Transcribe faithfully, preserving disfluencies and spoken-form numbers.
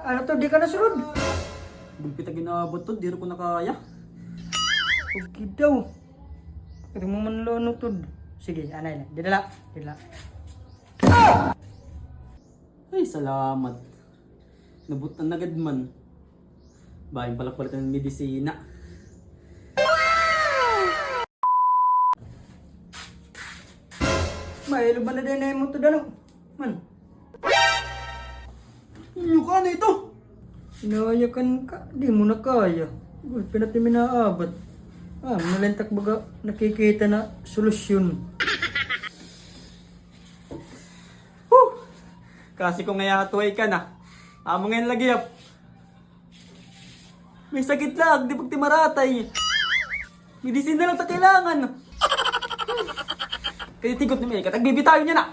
Ano to, di ka nasulod? Gulpi ta ginaabot to, diri ko na kaya. Okay daw. Kaya mo man lo, ano to? Sige, anay lang. Didala, didala. Ay, salamat. Nabutan na gad man. Bahin pala palit ng medisina. Mailo ba na din na imo to, dalo? Man. Iyo ka na ito. Inayakan ka, di mo na kaya. Gulpi na ti minaabat. Ah, malintak baga nakikita na solusyon. Huh! Kasi kung ngaya hatuay ka na. Amo ngayon lagi yap. May sakit lang, di pagtimaratay. Medisina lang ta kailangan. Kaya tigot ni Mika, tagbibitaw niya na.